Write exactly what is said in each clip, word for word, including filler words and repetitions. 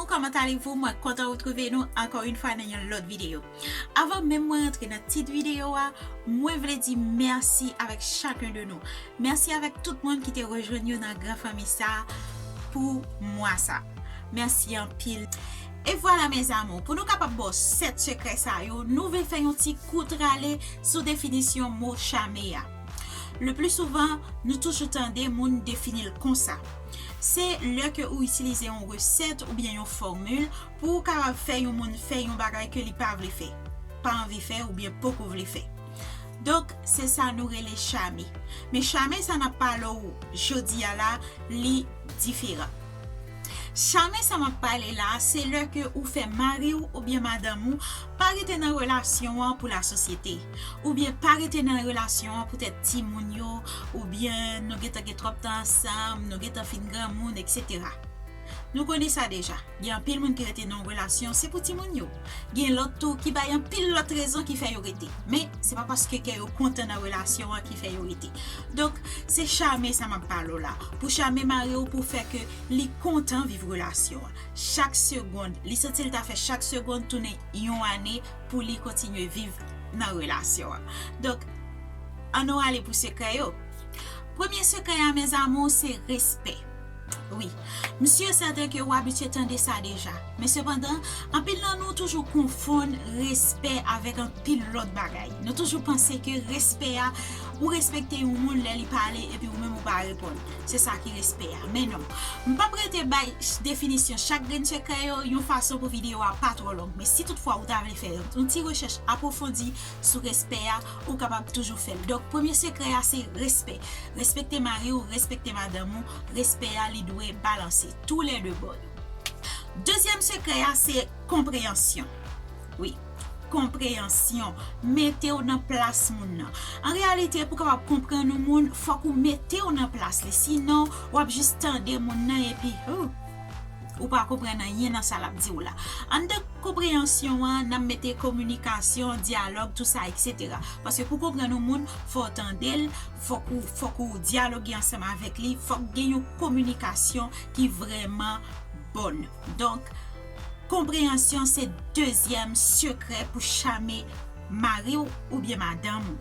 Comment allez-vous? Mwen kontan retwouve nou ankò yon fwa nan yon lòt videyo. Avan menm mwen rantre nan tit videyo a, mwen vle di mèsi avèk chacun de nous. Mèsi avèk tout moun ki te rejwenn yo nan gran fanmi sa pou mwa sa. Mèsi anpil. E vwala, mes amours, pou nou kapab ba w sèt sekrè sa yo, nou vle fè yon ti kout rale sou definisyon mo chame a. Le pli souvan, nou toujou tande moun defini l konsa. Se lè ke ou itilize yon resèt oubyen yon fòmil pou ou kapab fè yon moun fè yon bagay ke li pa vle fè, pa anvi fè oubyen poko vle fè. Donk, se sa nou rele chame. Men chame sa n ap pale w jodi a la, li diferan. Chame sa m ap pale la, se lè ke ou fè mari w oubyen madanm ou pa rete nan relasyon an pou lasosyete, oubyen pa rete nan relasyon an poutèt timoun yo, oubyen nou gentan gen twòp tan ansanm, nou gentan fin granmoun, etsetera. Nou konnen sa deja. Gen anpil moun ki rete nan yon relasyon, se pou timoun yo. Gen lòt tou ki bay anpil lòt rezon ki fè yo rete. Men, se pa paske kè yo kontan nan relasyon an ki fè yo rete. Donk, se chame sa m ap pale w la. Pou chame mari w pou fè ke li kontan viv relasyon an. Chak segonn, li santi l ta fè chak segonn tounen yon ane pou li kontinye viv nan relasyon an. Donk, ann nou ale pou sekrè yo. Premye sekrè a, mes amours, se respè. Wi, m si e sèten ke w abitye tande sa deja. Men sepandan, anpil nan nou toujou konfonn respè avèk anpil lòt bagay. Nou toujou panse ke respè a, ou respekte yon moun lè li pale epi ou menm ou pa reponn. Se sa ki respè a. Men non, m p ap rete bay ch- definisyon chak grenn sekrè yo yon fason pou videyo a pa twò long. Men si toutfwa ou ta vle fè yon ti rechèch apwofondi sou respè a, ou kapab toujou fè l. Donk, premye sekrè a se respè. Respekte mari w, respekte madanm ou, respè a li dwe balanse, toulède bò yo. Dezyèm sekrè a se konpreyansyon. Wi, konpreyansyon. Mete w nan plas moun nan. An reyalite, pou kapab konprann yon moun, fòk ou mete w nan plas li. Sinon, w ap jis tande moun nan epi, ou, ou pa konprann anyen nan sa l ap di w la. Anndan konpreyansyon an, n ap mete kominikasyon, dyalòg, tou sa, etsetera. Paske pou konprann yon moun, fò w tande l, fòk ou, fòk ou dyaloge ansanm avèk li, fòk gen yon kominikasyon ki vrèman bòn. Donk, konpreyansyon se dezyèm sekrè pou chame mari w oubyen madanm ou.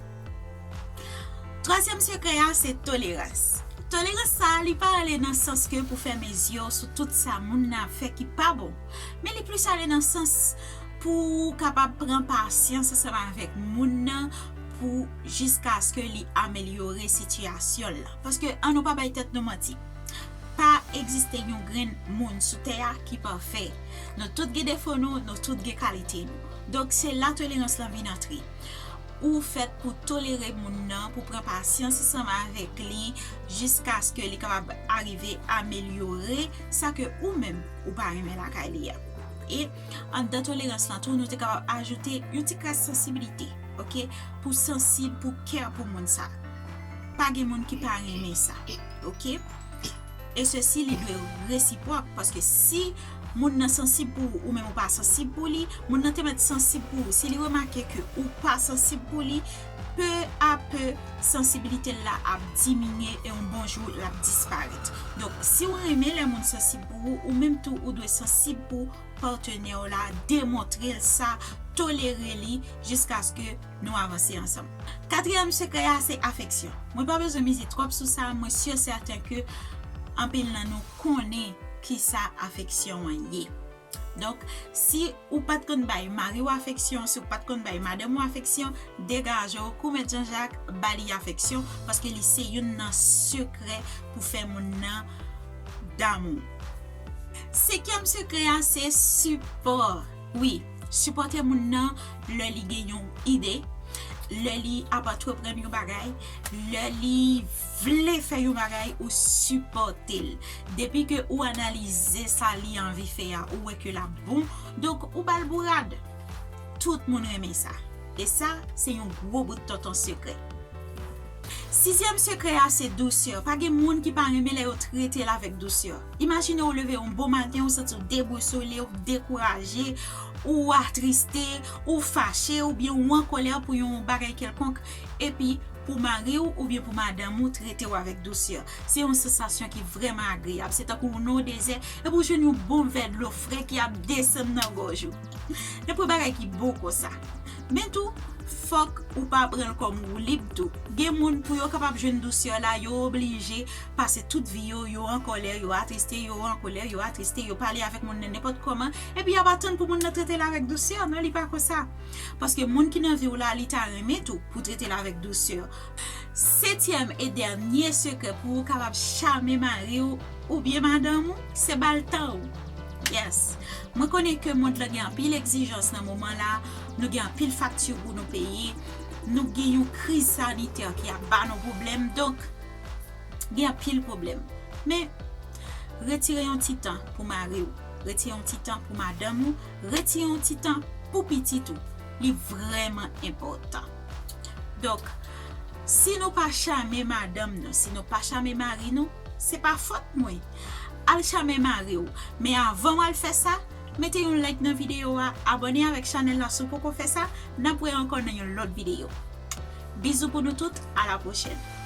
Twazyèm sekrè a se tolerans. Tolerans sa a, li pa ale nan sans ke pou fèmen zye w sou tout sa moun nan ap fè ki pa bon. Men li plis ale nan sans pou w kapab pran pasyans ansanm avèk moun nan pou jiskaske li amelyore sitiyasyon l lan. Paske ann nou pa bay tèt nou manti. Pa egziste yon grenn moun sou tè a ki pafè. Nou tout gen defo nou, nou tout gen kalite nou. Donk, se la tolerans lan vin antre. Ou fèt pou tolere moun nan, pou pran pasyans ansanm avèk li, jiskaske li kapab arive amelyore sa ke ou menm ou pa renmen lakay li a. E anndan tolerans lan tou, nou te kapab ajoute yon ti kras sansibilite, oke? Pou sansib, pou kè pou moun sa. Pa gen moun ki pa renmen sa, oke? E sesi, li dwe resipwòk, paske si moun nan sansib pou ou, ou menm ou pa sansib pou li, moun nan te mèt sansib pou ou. Si li remake ke ou pa sansib pou li, pe a pe, sansibilite l la ap diminye e yon bon jou l ap disparèt. Donk, si w renmen lè moun sansib pou ou, ou menm tou ou dwe sansib pou patnè w la, demontre l sa, tolere li jiskaske nou avanse ansanm. Katriyèm sekrè a se afeksyon. Mwen pa bezwen mize twòp sou sa, mwen si e sèten ke anpil nan nou konnen kisa afeksyon an ye. Donk, si ou pa t konn bay mari w afeksyon, si ou pa t konn bay madanm ou afeksyon, degaje w, kou Mèt Jan Jak, ba li afeksyon, paske li se youn nan sekrè pou fè moun nan damou. Senkyèm sekrè a se sipò. Wi, sipòte moun nan lè li gen yon ide, lè li ap antreprann yon bagay, lè li vle fè yon bagay, ou sipòte l. Depi ke ou analize sa li anvi fè a, ou wè ke l ap bon, donk ou ba l bourad. Tout moun renmen sa. E sa, se yon gwo bout tonton sekrè. Sizyèm sekrè a se dousè. Pa gen moun ki pa renmen lè yo trete l avèk dousè. Imajine w leve yon bon maten, ou santi w debousole, ou dekouraje, ou atriste, ou fache, oubyen ou an kòlè pou yon bagay kèlkonk, epi pou mari w oubyen pou madanm ou trete w avèk dousè. Se yon sansasyon ki vrèman agreyab. Se tankou w nan yon dezè, epi w jwenn yon bon vè dlo fre ki ap desann nan gòj ou. Nenpòt bagay ki bon konsa. Men tou, fòk ou pa pran l kòm woulib tou. Gen moun, pou yo kapab jwenn dousè la, yo oblije pase tout vi yo, yo an kòlè, yo atriste, yo an kòlè, yo atriste, yo pale avèk moun nan nenpòt kòman, epi y ap atann pou moun nan trete l avèk dousè. Non, li pa konsa. Paske moun ki nan vi w la, li ta renmen tou pou trete l avèk dousè. Setyèm e dènye sekrè pou ou kapab chame mari w oubyen madanm ou, se ba l tan ou. Yes. Mwen konnen ke mond lan gen anpil egzijans nan moman la, nou gen anpil fakti pou nou peye, nou gen yon kriz sanitè ki ap ba nou pwoblèm, donk, gen anpil pwoblèm. Men, retire yon ti tan pou mari w, retire yon ti tan pou madanm ou, retire yon ti tan pou pitit ou. Li vrèman enpòtan. Donk, si nou pa chame madanm nou, si nou pa chame mari nou, se pa fòt mwen. Al chame mari w. Men avan w al fè sa, mete yon like nan videyo a, abòne avèk chanèl la si w poko fè sa, n ap wè ankò nan yon lòt videyo. Bizou pou nou tout, a la pwochèn.